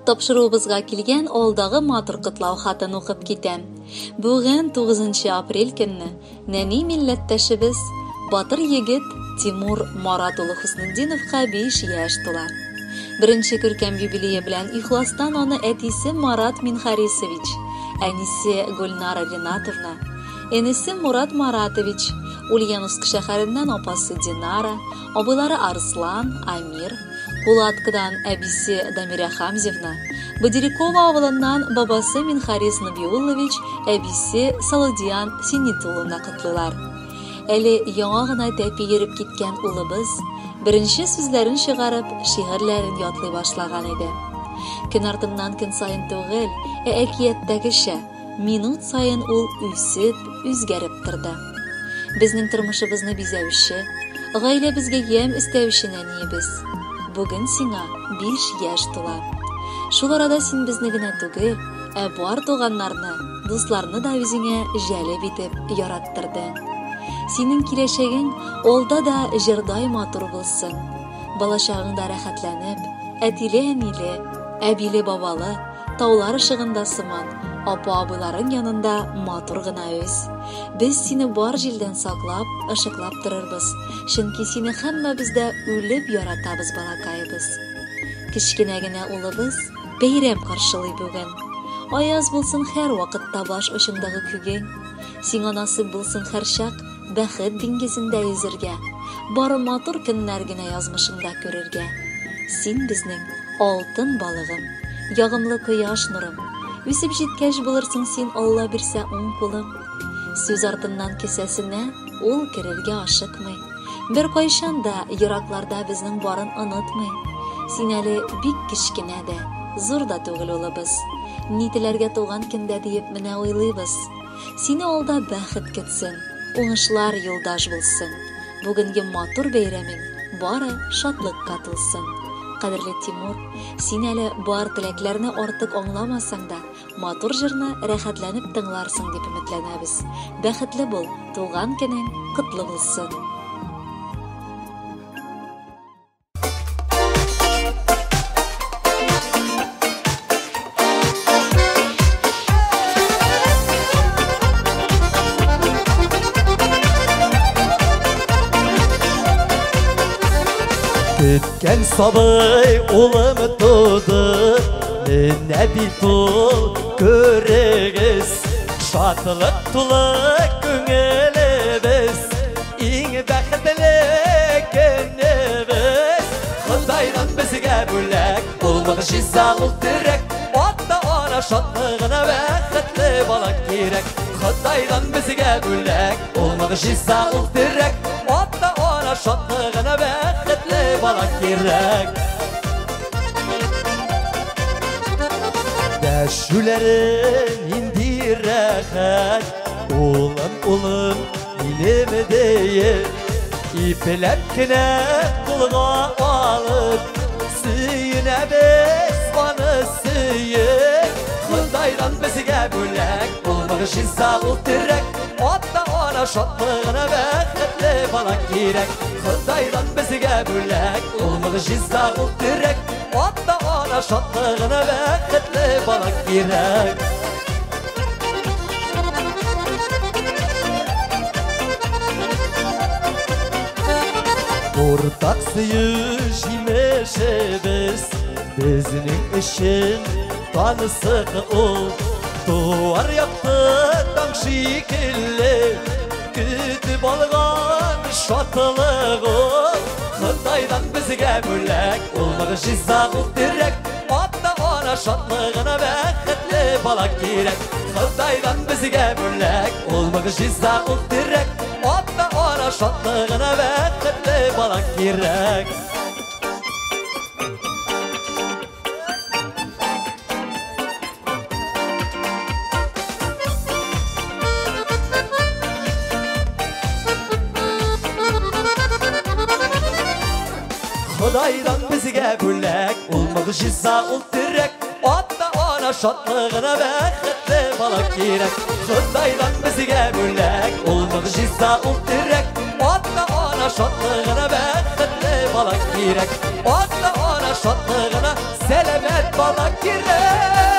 Тапшыруыбызга килгән алдагы матур котлау хатын укып китәм. Бүген 9 апрель көнне нәни милләттәшебез, батыр егет Тимур Марат улы Хөснетдиновка 5 яшь тула. Беренче күркәм юбилее белән ихластан аны әтисе Марат Минхарисович, әнисе Гөлнара Ринатовна, энесе Мурат Маратович, Ульяновск шәһәреннән апасы Динара, абыйлары Арслан, Амир, Кулаткыдан әбисе Дамирә Хамзевна, Бадирякова авылыннан бабасы Минхарис Набиуллович, әбисе Саладиан Синитулловна котлыйлар. Әле яңа гына тәпи йөреп киткән улыбыз, беренче сүзләрен чыгарып, шигырьләрен ятлый башлаган иде. Көн артыннан көн саен түгел, ә әкияттәгечә, минут саен ул үсеп, үзгәреп торды. Безнең тормышыбызны бизәүче, гаиләбезгә ямь өстәүче нәниебез. Бүген сиңа 5 яшь тула. Шул арада син безне генә түгел, ә бар туганнарны, дусларны да үзеңә җәлеп итеп яраттырдың. Синең киләчәгең алда да җырдай матур булсын. Балачагыңда рәхәтләнеп, әтиле-әниле, әбиле-бабалы, таулар ышыгында сыман, апа-абыйларың янында матур гына үс. Без сине бар җилдән саклап, ышыклап торырбыз, чөнки сине һәммәбез дә үлеп яратабыз, балакаебыз. Кечкенә генә улыбыз бәйрәм каршылый бүген. Аяз булсын һәр вакытта баш очыңдагы күгең. Сиңа насыйп булсын һәрчак бәхет диңгезендә йөзергә, бары матур көннәр генә язмышыңда күрергә. Син безнең алтын балыгым, ягымлы кояш нурым. Үсеп җиткәч булырсың син Алла бирсә уң кулым. Сүз артыннан кесәсенә ул керергә ашыкмый. Беркайчан да еракларда безнең барын онытмый. Син әле бик кечкенә дә, зур да түгел улыбыз. Ни теләргә туган көндә диеп менә уйлыйбыз. Сине алда бәхет көтсен, уңышлар юлдаш булсын. Бүгенге матур бәйрәмең бары шатлыкка тулсын. Кадерле Тимур, син әле бар теләкләрне артык аңламасаң да, матур җырны рәхәтләнеп тыңларсың дип өметләнәбез. Бәхетле бул, туган көнең котлы булсын. Көткән сабый улым туды, менә бит ул, күрегез. Шатлык тулы күңелебез, иң бәхетле көнебез. Ходайдан безгә бүләк, ул могҗиза, ул терәк. Ата-ана шатлыгына бәхетле бала кирәк. Ходайдан безгә бүләк, ул могҗиза, ул терәк. Ата-ана шатлыгына бәхетле бала кирәк. Дәшүләре нинди рәхәт, улым, улым, минем диеп, ипләп кенә кулга алып, сөенәбез аны сөеп. Ходайдан безгә бүләк, ул могҗиза, ул терәк. Ата-ана шатлыгына бәхетле бала кирәк. Ходайдан безгә бүләк, ул могҗиза, ул терәк. Ата-ана шатлыгына бәхетле бала кирәк. Уртак сөю җимешебез, безнең өчен танысык ул. Туар якты таң шикелле, көтеп алган шатлык ул. Ходайдан безгә бүләк, ул могҗиза, ул терәк. Ата-ана шатлыгына бәхетле бала кирәк. Ходайдан безгә бүләк, ул могҗиза, ул терәк. Ата-ана шатлыгына бәхетле бала кирәк. Ходайдан безгә бүләк, ул могҗиза, ул терәк. Ата-ана шатлыгына бәхетле бала кирәк. Ходайдан безгә бүләк, ул могҗиза, ул терәк. Ата-ана шатлыгына бәхетле бала кирәк. Ата-ана шатлыгына сәламәт бала кирәк.